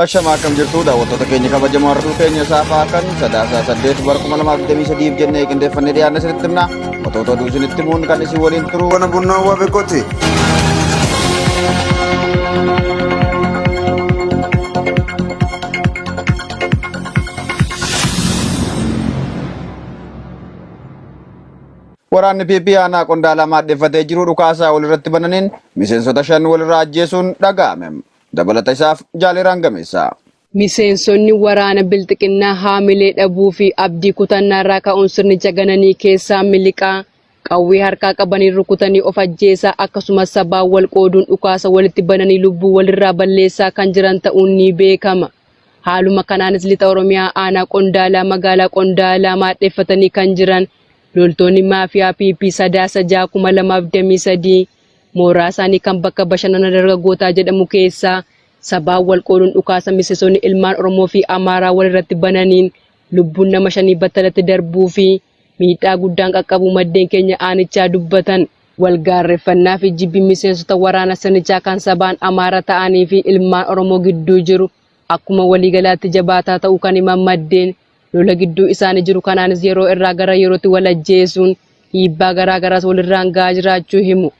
Ashamaa akkam jirtu daawwattoota keenya kabajamoo har'uu keenya saafaa kan Sadaasa 8 bara 2023 jennee qindeeffannee dhiyaanne isinitti himna. Matoota oduu isinitti himuun kan isin waliin turu. Bona bunnoo wabe koti. Waraanni PP aanaa Qondaalaa maadheffatee jiru dhukaasaa walirratti bananiin miseensota 5 walirraa ajjeesuun dhaga'ame. Dabalata isaaf Jaaleeraan Gameessaa. Miseensonni waraana Bilxiqinnaa haamilee dhabuu fi abdii kutannaarraa ka'uun sirnicha gananii keessaa miliqaa, qawwee harkaa qabaniin rukutanii of ajjeesaa akkasumas sabaan wal qooduun dhukaasa walitti bananii lubbuu walirraa balleessaa kan jiran ta'uun ni beekama. Haaluma kanaanis Lixa Oromiyaa aanaa Qondaalaa magaalaa Qondaalaa maadheffatanii kan jiran loltoonni maafiyaa PP Sadaasa 6, 2023 mooraa isaanii kan bakka bashannana dargaggootaa jedhamu keessaa sabaan wal qooduun dhukaasa miseensonni ilmaan Oromoo fi Amaaraa wal irratti bananiin lubbuun nama shanii battalatti darbuu fi miidhaa guddaan qaqqabuu maddeen keenya aanichaa dubbatan. Wal gaarreffannaa fi jibbi miseensota waraana sirnichaa kan sabaan Amaara ta'anii fi ilmaan Oromoo gidduu jiru akkuma waliigalaatti jabaataa ta'uu kan himan maddeen, lola gidduu isaanii jiru kanaanis yeroo irraa gara yerootti wal ajjeesuun dhiibbaa garaa garaas walirraan ga'aa jiraachuu himu.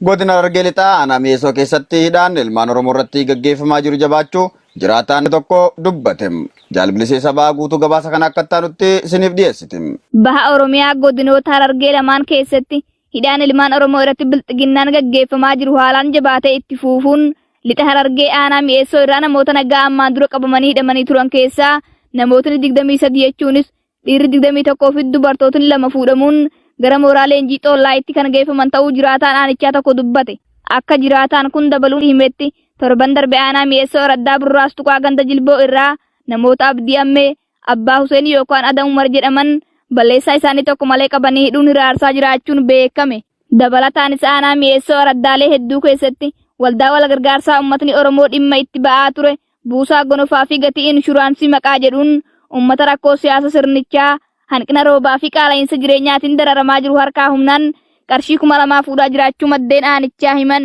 Godina Harargee Lixaa aanaa Mi'eessoo keessatti hidhaan ilmaan Oromoo irratti gaggeeffamaa jiru jabaachuu jiraataan tokko dubbate. Jaal Bilisee Sabaa guutuu gabaasa kana akka itti isiniif dhiyeessiti. Baha Oromiyaa godinoota Harargee lamaan keessatti hidhaan ilmaan Oromoo irratti bilxiginnaan gaggeeffamaa jiru haalaan jabaatee itti fuufuun Lixa Harargee aanaa Mi'eessoo irraa namoota nagaa ammaan dura qabamanii hidhamanii turan keessaa namootni 23 jechuunis dhiirri 21 fi dubartootni 2 fuudhamuun gara mooraa leenjii Xoollaayitti kan geeffaman ta'uu jiraataan aanichaa tokko dubbate. Akka jiraataan kun dabaluun himetti torban darbe aanaa Mi'eessoo araddaa Burraas Tuqaa ganda Jilboo irraa namoota Abdii Ammee, Abbaa Huseen yookaan Adam Umar jedhaman balleessaa isaanii tokko malee qabanii hidhuun hiraarsaa jiraachuun beekame. Dabalataanis aanaa Mi'eessoo araddaalee hedduu keessatti waldaa wal gargaarsaa uummatni Oromoo dhimma itti ba'aa ture buusaa gonofaa fi gatii inshuraansii maqaa jedhuun uummata rakkoo siyaasa sirnichaa, hanqina roobaa fi qaala'iinsa jireenyaatiin dararamaa jiru harkaa humnaan qarshii 2000 fuudhaa jiraachuu maddeen aanichaa himan.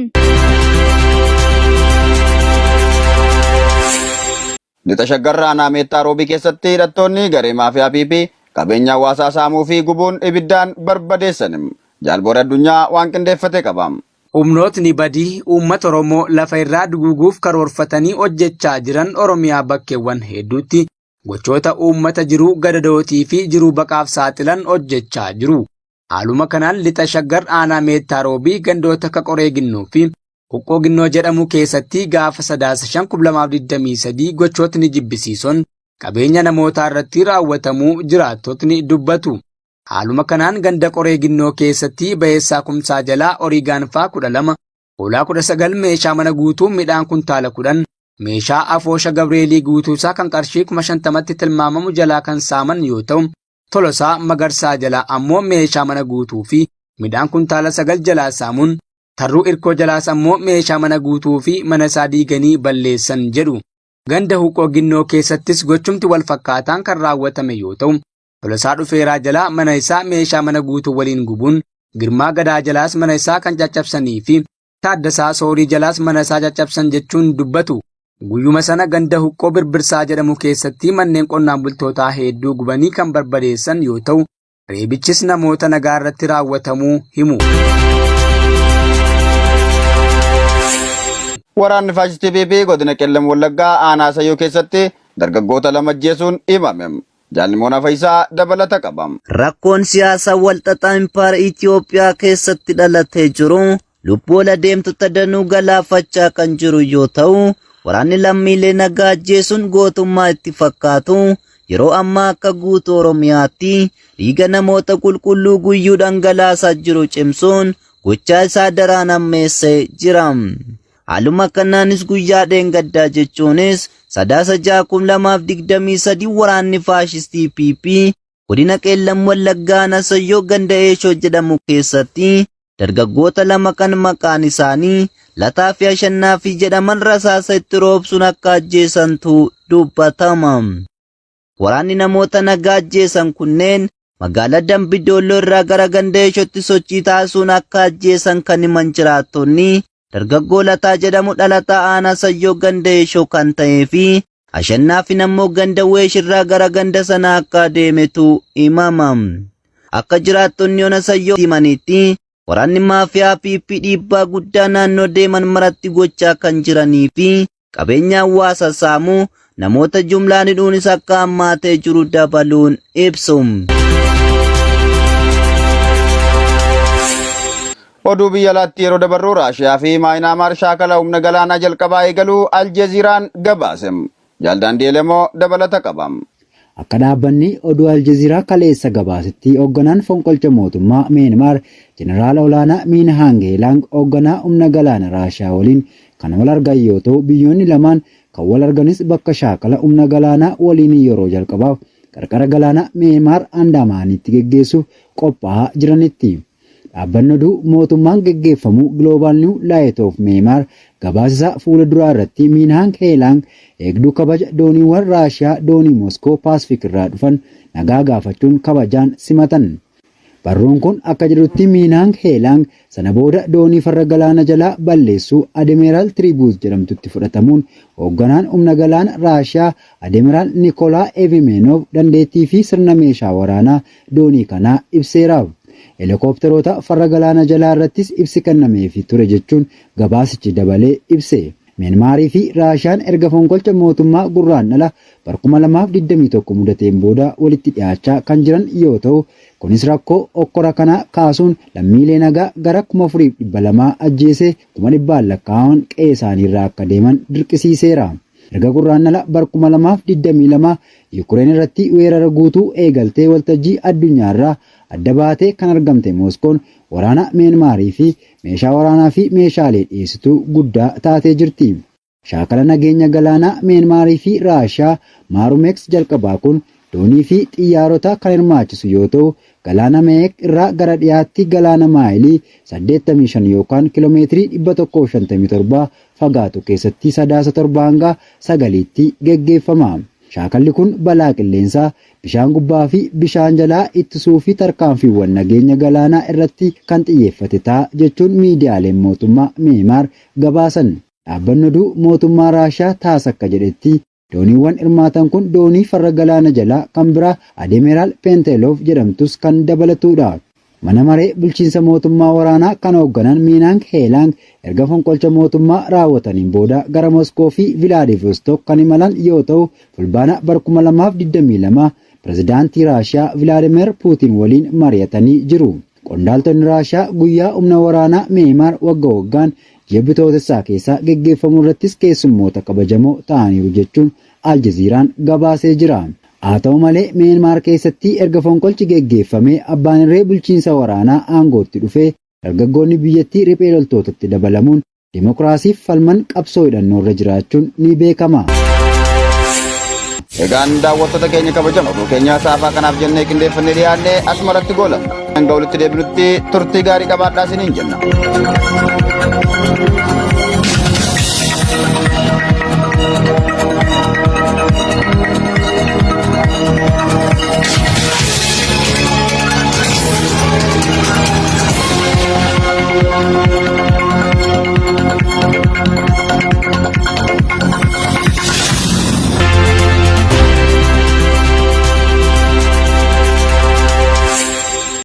Lixa Shaggar aanaa Meettaa Roobii keessatti hidhattoonni garee maafiyaa PP qabeenya hawaasaa saamuu fi gubuun ibiddaan barbadeessan. Jaalboore Addunyaa waan qindeeffate qaba. Humnootni badii uummata Oromoo lafa irraa duguuguuf karoorfatanii hojjechaa jiran Oromiyaa bakkeewwan hedduutti gochoota uummata jiruu gadadootii fi jiruu baqaaf saaxilan hojjechaa jiru. Haaluma kanaan Lixa Shaggar aanaa Meettaa Roobii gandoota akka Qoree Ginnoo fi Huqqoo Ginnoo jedhamu keessatti gaafa Sadaasa 5, 2023 gochootni jibbisiisoon qabeenya namootaa irratti raawwatamuu jiraattotni dubbatu. Haaluma kanaan ganda Qoree Ginnoo keessatti Bayeessaa Kumsaa jalaa horii gaanfaa 12, hoolaa 19, meeshaa mana guutuu midhaan kuntaala 10, meeshaa afoosha Gabreelii guutuusaa kan qarshii 50,000tti tilmaamamu jalaa kan saaman yoo ta'u, Tolosaa Magarsaa jalaa ammoo meeshaa mana guutuu fi midhaan kuntaala 9 jalaa saamuun, Tarruu Irkoo jalaas ammoo meeshaa mana guutuu fi mana isaa diiganii balleessan jedhu. Ganda Huqqoo Ginnoo keessattis gochumti wal fakkaataan kan raawwatame yoo ta'u, Tolosaa Dhufeeraa jalaa mana isaa meeshaa mana guutuu waliin gubuun, Girmaa Gadaa jalaas mana isaa kan caccabsanii fi Taaddasaa Soorii jalaas mana isaa caccabsan jechuun dubbatu. Guyyuma sana ganda Huqqoo Birbirsaa jedhamu keessatti manneen qonnaan bultootaa hedduu gubanii kan barbadeessan yoo ta'u, reebichis namoota nagaa irratti raawwatamuu himu. Waraanni faashistii PP godina Qellem Wallaggaa aanaa Sayyoo keessatti dargaggoota 2 ajjeesuun himame. Jaalnimoonaa Fayisaa dabalata qaba. Rakkoon siyaasaa walxaxaa impaayera Itiyoophiyaa keessatti dhalatee jiru lubbuu ol adeemtota danuu galaafachaa kan jiru yoo ta'u, waraanni lammiilee nagaa ajjeesuun gootummaa itti fakkaatu yeroo ammaa akka guutuu Oromiyaatti dhiiga namoota qulqulluu guyyuu dhangalaasaa jiru cimsuun gochaa isaa daraan hammeessee jira. Haaluma kanaanis guyyaa dheengaddaa jechuunis Sadaasa 6,2023 waraanni faashistii PP godina Qeellam Wallaggaa aanaa Sayyoo ganda Eeshoo jedhamu keessatti dargaggoota 2 kan maqaan isaanii Lataa fi Ashannaafii jedhaman rasaasa itti roobsuun akka ajjeesantu dubbatama. Waraanni namoota nagaa ajjeesan kunneen magaalaa Dambi Doolloo irraa gara ganda Eeshootti sochii taasisuun akka ajjeesan kan himan jiraattonni, Dargaggoo Lataa jedhamu dhalataa aanaa Sayyoo ganda Eeshoo kan ta'ee fi Ashannaafin ammoo ganda Weeshirraa gara ganda sanaa akka adeemetu himama. Akka jiraattonni ona Sayyoo himanitti waraanni maafiyaa PP dhiibbaa guddaa naannoo deeman maratti gochaa kan jiranii fi qabeenya hawaasa saamuu namoota jumlaan hidhuunis akka hammaatee jiru dabaluun ibsu. Oduu biyya alaatti yeroo dabarru Raashiyaa fi Maayinaamaar shaakala humna galaanaa jalqabaa eegaluu Aljeziiraan gabaase. Jaaldaandii Elemoo dabalata qaba. Akka dhaabbanni oduu Aljazeeraa kaleessa gabaasetti hoogganaan fonqolcha mootummaa Myanmar Jeneraal olaanaa Miin Haang Heelaang hoogganaa humna galaana Raashiyaa waliin kan wal argan yoo ta'u biyyoonni lamaan kan wal arganis bakka shaakala humna galaanaa waliin yeroo jalqabaaf qarqara galaana Myanmar Andamaanitti geggeessuuf qophaa'aa jiranitti. Dhaabbanni oduu mootummaan geggeeffamu Global New Light of Myanmar gabaasa isaa fuula duraa irratti Miinhaang Heelaang eegduu kabaja dooniiwwan Raashiyaa doonii Moskoo Paasifik irraa dhufan nagaa gaafachuun kabajaan simatan. Barruun kun akka jedhutti Miinhaang Heelaang sana booda doonii farra galaana jalaa balleessuu Admiral Tribuuz jedhamtutti fudhatamuun hoogganaan humna galaana Raashiyaa Admiral Nikolaa Evimenov dandeettii fi sirna meeshaa waraanaa doonii kanaa ibseeraaf. Helikopteroota farra galaana jalaa irrattis ibsi kennameefii ture jechuun gabaasichi dabalee ibse. Myanmaarii fi Raashiyaan erga fonqolcha mootummaa Gurraandhala bara 2021 mudateen booda walitti dhiyaachaa kan jiran yoo ta'u, kunis rakkoo hokkora kanaa kaasuun lammiilee nagaa gara 4,200 ajjeesee 100,000 lakkaa'aman qe'ee isaaniirraa akka deeman dirqisiiseera. Erga Gurraandhala bara 2022 Yuukireen irratti weerara guutuu eegaltee waltajjii addunyaarraa adda baatee kan argamte Mooskoon waraana Myanmaarii fi meeshaa waraanaa fi meeshaalee dhiyeessituu guddaa taatee jirti. Shaakala nageenya galaanaa Myanmaarii fi Raashiyaa Maarumeeks jalqabaa kun doonii fi xiyyaarota kan hirmaachisu yoo ta'u, galaana Meek irraa gara dhiyaatti galaana maayilii 85 yookaan kiiloomeetirii 157 fagaatu keessatti Sadaasa 7 hanga 9tti geggeeffama. Shaakalli kun balaa qilleensaa, bishaan gubbaa fi bishaan jalaa ittisuu fi tarkaanfiiwwan nageenya galaanaa irratti kan xiyyeeffate ta'a jechuun miidiyaaleen mootummaa Myanmar gabaasan. Dhaabbanni oduu mootummaa Raashiyaa Taas akka jedhetti dooniiwwan hirmaatan kun doonii farra galaana jalaa kan biraa Admiral Pentelov jedhamtus kan dabalatudha. Mana maree bulchiinsa mootummaa waraanaa kan hoogganan Miinaang Heelaang erga fonqolcha mootummaa raawwataniin booda gara Moskoo fi Vilaadivostok kan imalan yoo ta'u, Fulbaana bara 2022 pirezidaantii Raashiyaa Vilaadimir Puutiin waliin mari'atanii jiru. Qondaaltonni Raashiyaa guyyaa humna waraanaa Myanmar wagga waggaan ji'a Bitootessaa keessa geggeeffamu irrattis keessummoota kabajamoo ta'aniiru jechuun Aljaziiraan gabaasee jira. Haa ta'u malee Myanmar keessatti erga fonqolchi geggeeffamee abbaan irree bulchiinsa waraanaa aangootti dhufee dargaggoonni biyyattii riphee loltootatti dabalamuun dimokiraasiif falman qabsoo hidhannoo irra jiraachuun ni beekama. Egaan daawwattoota keenya kabajamoo oduu keenya saafaa kanaaf jennee qindeeffannee dhiyaanne asuma irratti goolabna. Hanga walitti deebinutti turtii gaarii qabaadhaa isiniin jenna.